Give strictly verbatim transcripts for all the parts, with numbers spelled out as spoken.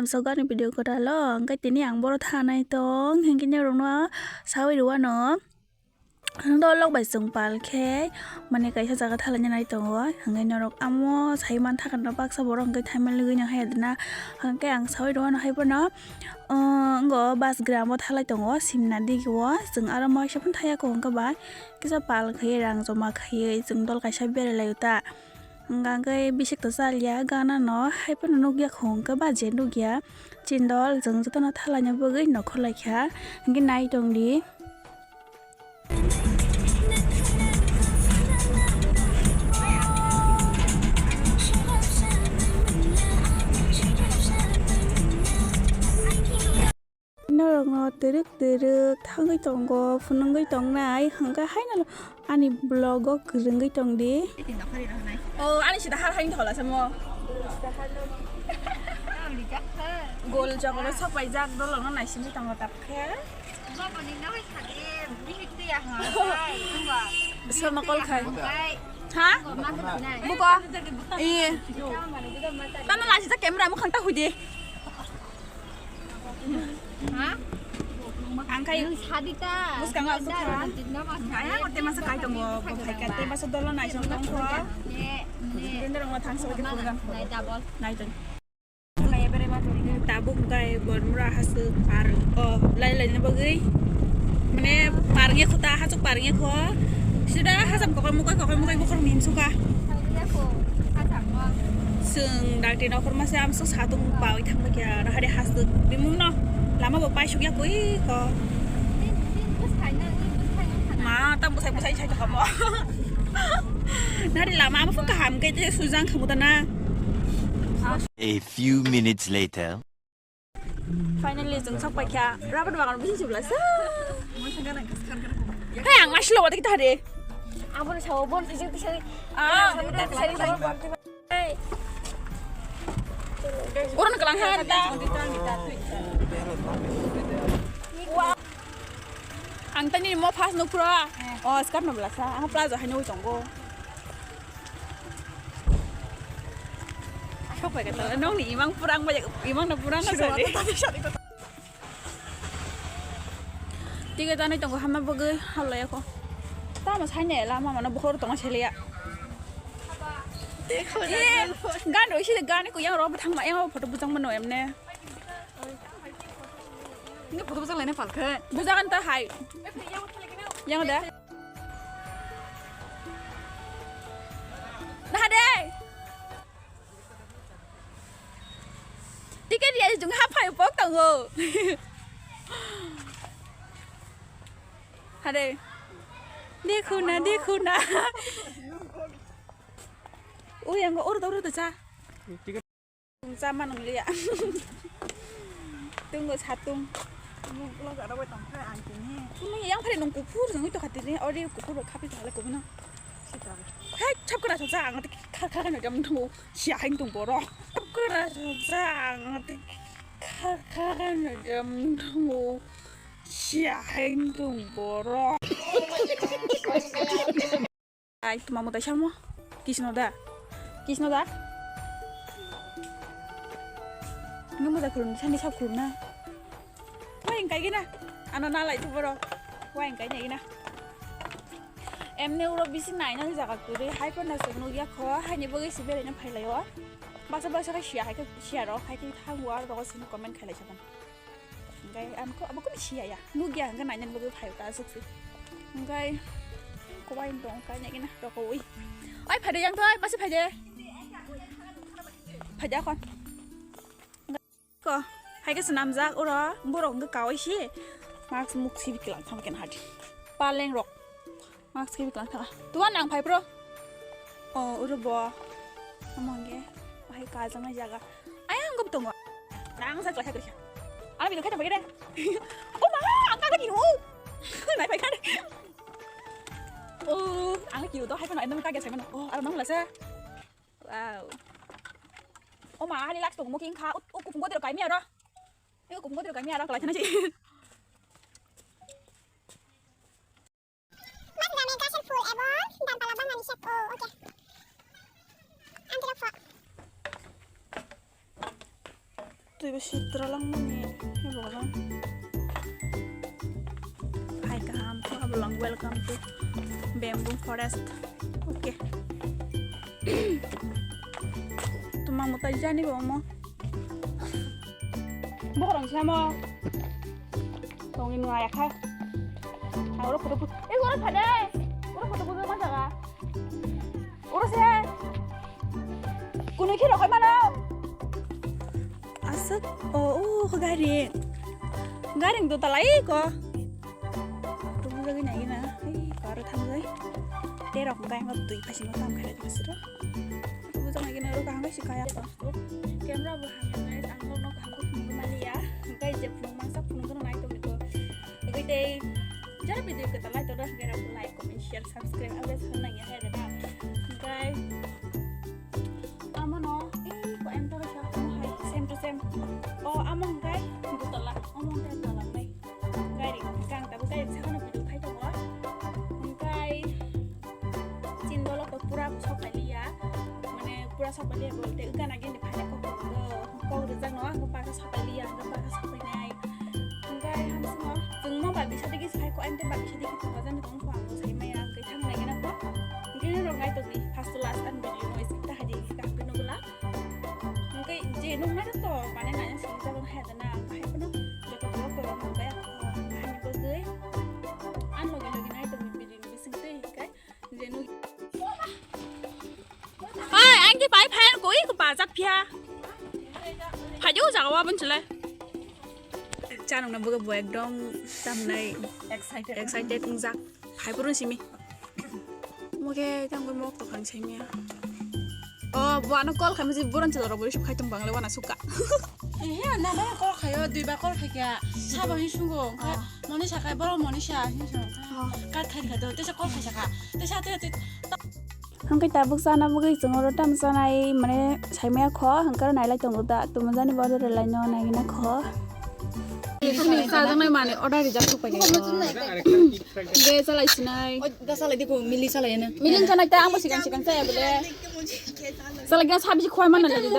Amsogani video kwtal o, hwnkhe tini ang boro thanai tong, hwnkhe norokno sawi rwano. Ang dolok bai chwng pal khe, mane kaisa jaga thalaina nai tongo, hwnkhe norok amo sai mantha kheno baksa borok hwnkhe thaima lwgwi nang hai adina, hwnkhe ang sawi rwano hai bono, ah, wngkha bus gram o thalai tongo, Simna digi o, chwng aro maisa phano thaya kho hwnkhe bai kisa pal khai rang joma khaiwi chwng dol kaisa berai lai ta. Hwnkhe bisik to chaliya gana no hai phano nukya kho hwnkhe ba je nukya. Chindol chwng jotono thalaina bagwi nokho laikha hwnkhe nai tongdi. Norokno twrwk twrwk thangwi tongo, phunugwi tongnai, hwnkhe haino ani vlog o kwrwngwi tongdi. O, ani sida har haino thola samo. Gol jogolo sopaijak, dolongno naisingwi tongo tapkhe. Sama call khai. Ha? Buko. Iye. Tamo lajijak camera mukhang ta huidi. Ha? Ang khai sadita. Buskang asuk kha. Kaya ngote masa kai tongo, bo khai kate masa dolo nai song tong kho. Dendera ngo thang so de program. Nai double. Nai tong. Tabuk kai bon mura hasu par o lai lai na bagwi. Mane parnge kho ta, hachuk parnge kho. Sida hacham kokoi mukoi, kokoi mukoi bukhor mim suka. Chwng dakti nokhorma se amsuk satung pawi thangma kya, hari hasuk bimung no lama bo paisuk ya koi ko. Ma, tam busai busai sai thamo. Nari lama amo kaham ke te sujang khamu ta na. A few minutes later. Finally, chwng sok paikha. Rubber bagan bisi chubla sa. Hey, ang masih lo, tadi tadi. Abon sawo, bon sisi tisa. Ah, tadi tadi. Hey. Orang kelang hata. Ang tadi mau pas nukro. Oh, sekarang nabla sa. Ang plaza hanya ucong go. Sok pai ka tala, nokni imang pura, ang bai imang no pura no sari. Ticket anai tongo, hamma bagwi halai ako. Tamo saine lama mano bokhoro tongo seliya. Gan roi sida gan ko yang rok thangma yang photo bujang mano emne. Ini photo bujang laina palkhe. Bujagan ta hai. Yang da. Nah, deh. Tiket ya jung ha phai pok tongo. Hade. Dekho na, dekho na. Ui, ang oro to, oro to cha. Cha manung liya. Tungo satung. Lo ga bai tong kha ang tini. Nung yang phari nung kuphur jung to khatini, ori kuphur khapi thale kubino. Sita. Hai, chap kra cha ang te khar khar no jam thung. Sia hain tung boro. Kra cha ang te khar khar no jam thung. Sia hain tung boro. Ai, tuma mutai samo. Kisno da. Kisno da. Nung mutai khulum, sani sab khulum na. Wah, engkai gina. Ano nalai tu boro. Wah, engkai ni gina. Emne uro bisi naina jaga kwrwi, hai phano chwng nukya kho, haini bagwi se beraina phailaio. Baksa baksa khe siya hai khe siya rok, hai khe thango aro rogo sini comment khailai sakan. Hwnkhe ang khe abo khe siya ya, nukya hwnkhe nainani bagwi phaio ta aswk se. Hwnkhe kubai tong kha nai gina rokowi. Oi phaide yang thoi, masi phaide. Phaide akhon. Ko, hai khe swnamjak oro borok hwnkhe kaui se mask muk sibi tlang thangma kena hadi. Paleng rok mask sibi tlang thangma. Tuan ang phai pro. O, oro bo. Omo hwnkhe bahai kajaknai jaga. Ayang gum tongo. Nang sa klai klai. Ang bidu khai thangma kene. O ma, ang ka kini ho. Nai phai kare. O, ang kini to hai phano ekdom ka ge sai mano. O, aro nang lasa. Wow. O ma, ani lak tong mo king kha. O, o kupung ko dero kai mi aro. O kupung ko dero kai mi aro kalai thana si. Mas dame gasen full ebon dan pala bang ani sep. O, oke. Ang tidak fo. Tui bas. Putra langmani ebo lang. Hai kaham, abo lang welcome to bamboo forest. Okay. Tumang mutai jani bo mo. Borong samo. Tongin ngaya kha. Oro photo bu-, eh, oro phade. Oro photo bu ma jaga. Oro se. Kunu khe rokai mano. Aswk, o, o, gari. Gari do talai ko. Tubujagwi nai na. Ei, karo thangjai. Terok hwnkhe ang twi phaising tam khairok basiro. Tubujak nai na ro kaham si kaya. Camera bo hamya guys, ang no kaham ko phunuk maliya. Hwnkhe je phunuk mangsa phunuk no nai tongwi ko. Hwnkhe tei jara video kwtal lai tongna hwnkhe rok like, comment, share, subscribe always hwn nang ya hai da. Hwnkhe amo no ei ko em toro sa mo hai same to same. O amo hwnkhe butala, amo hwnkhe talang nai. Gari gang tabuk gari sakano video khai tongo. Hwnkhe chin dolok to pura sok pai liya, mane pura sok pai liya bolte gana gini phai kok kok kok rijak no ang baka sok pai liya, ang baka sok pai nai. Hwnkhe hamsimo chwng mo ba bisa digi sai ko ente ba bisa digi tongo jani tong ko ang sai maya hwnkhe thang nai gana ko. Hwnkhe rok nai tongni first to last ang video mo isi ta hadi kaham khe nugula. Hwnkhe je nung nai to mane nai sini jabon hai dana ang hai kono joto vlog to rok nung bai ang hai ni bagwi ang logi logi nai tongni video ni bising twi hwnkhe je nung. Oi, ang ki pai phai ko i ko pajak phia. Phai jo jaga wa bun chule. Chanung na buga bo ekdom tamnai excited. Excited ungjak. Phai purun simi. Mo khe tang bo mok to khang simi ya. O bo ano call khamsi buran chalo rok bo risuk khai tong bangle wana suka. Eh, na ba call khayo, dui ba call khaikya. Sabo hin sungo. Moni sakai boro moni sa hin sungo. Kat khai kha do, tesa call khai saka. Tesa te te. Hwnkhe tabuk chana bagwi chwng oro tamo chanai mane saimaya kho, hwnkhe oro nailai tongo da, tumujani bo order rwlaino naigina kho. Chini chajaknai manwi order rijak thukpai kha. Hwnkhe chalai sinai. Da chalai di ko mili chalai na. Mili chanai ta ang bo sikang sikang chaya bole. Chalai gana sabji khwai mana lagi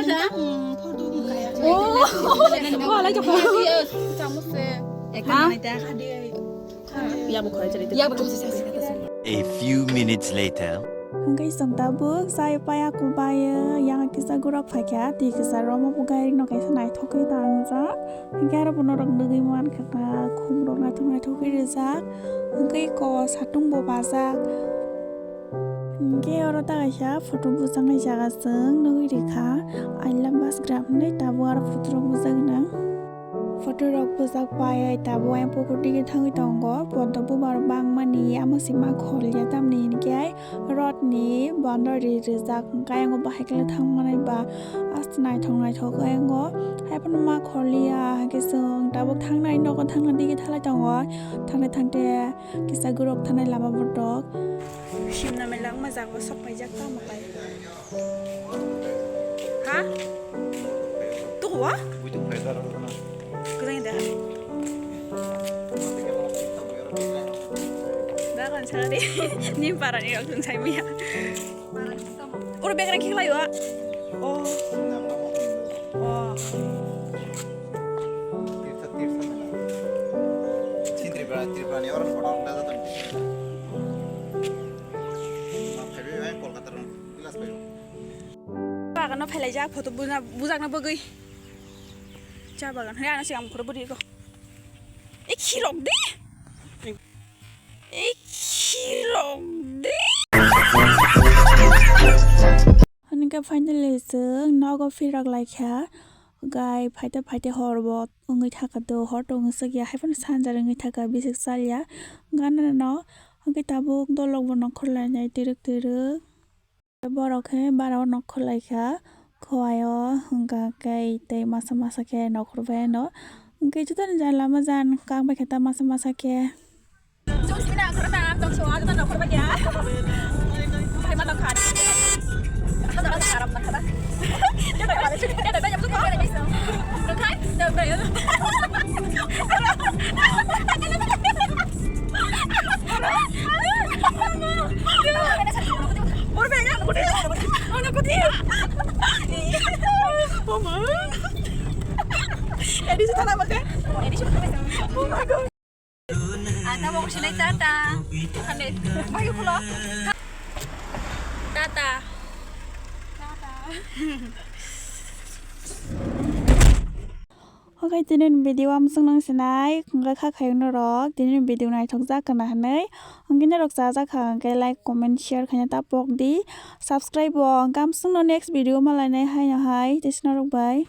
da. Oh, walai to. Chamos se. Ekta manai ta. Yabo khwlai chari. Yabo khwlai chari. A few minutes later. Hwnkhe chwng tabuk chai paya kubai yang kisa gurok phaikha twi kisa romo bo gari no kaisa naithok khe tangjak. Hwnkhe aro bono rok nugwi mankha ta khum rok naithok naithok khe rijak. Hwnkhe ko satung bo bajak. Hwnkhe oro ta kaisa photo bujaknai jaga chwng nugwi rikha. I love Basgram hinwi tabuk aro photo rok bujak nang. Photo rok bujak pai ai tabuk ayang pukur digi thangwi tongo. Poddo bubar bangmani amo se ma khol ya tamni hinkhe ai rod ni boundary rijak hwnkhe ayang o bahai khe thang manai ba aswk naithok naithok ayang o. Haiphano ma khol ya hwnkhe chwng tabuk thangnai nogo thangna digi thalai tongo. Thangte thangte kisa gurok thanai lama botok. Simna mela wngma jaga o sok paijak tamo kai. Ha? Tuku wa? Kwthang da. Da kan sari. Ni para ni rok sai maya. Oro bekreng khiklai wa. Oh. Oh. Tirsa, tirsa mela. Sin Tripura, Tripura ni orang photo orang dah datang. Mak khabi, eh, Kolkata orang bilas bayo. Bagan no phailai jak photo bujak na bagwi. Cha bagan. Hei ano siang khoro buri ko. Ek hirok de. Ek hirok de. Hwnwi khe finally chwng nogo phirok lai kha. Gai phaite phaite hor bo wngwi thaka do, hor tong swk ya, haiphano sanjar wngwi thaka, bisik chal ya. Ganano hwnkhe tabuk dolok bo nongkhor lainai twrwk twrwk. Borok khe bara o nongkhor lai kha, khowai o hwnkha khe tei masa masa khe nongkhor bai ano. Hwnkhe jotono jan lama jan kang bai khe ta masa masa khe. Edit sana mate. Edit sana mate. Oh my God. Ata mo sila tata. Ane, bayu kulo. Tata. Tata. Okay, tini video amsung nang sinai, kungka kha khayung norok, tini video naithok jak kana hanai. Hongkhe norok cha jak kha, hongkhe like, comment, share khaina ta pok di. Subscribe bo, hongkhe amsung no next video malainai haino hai, tei sina rok bai.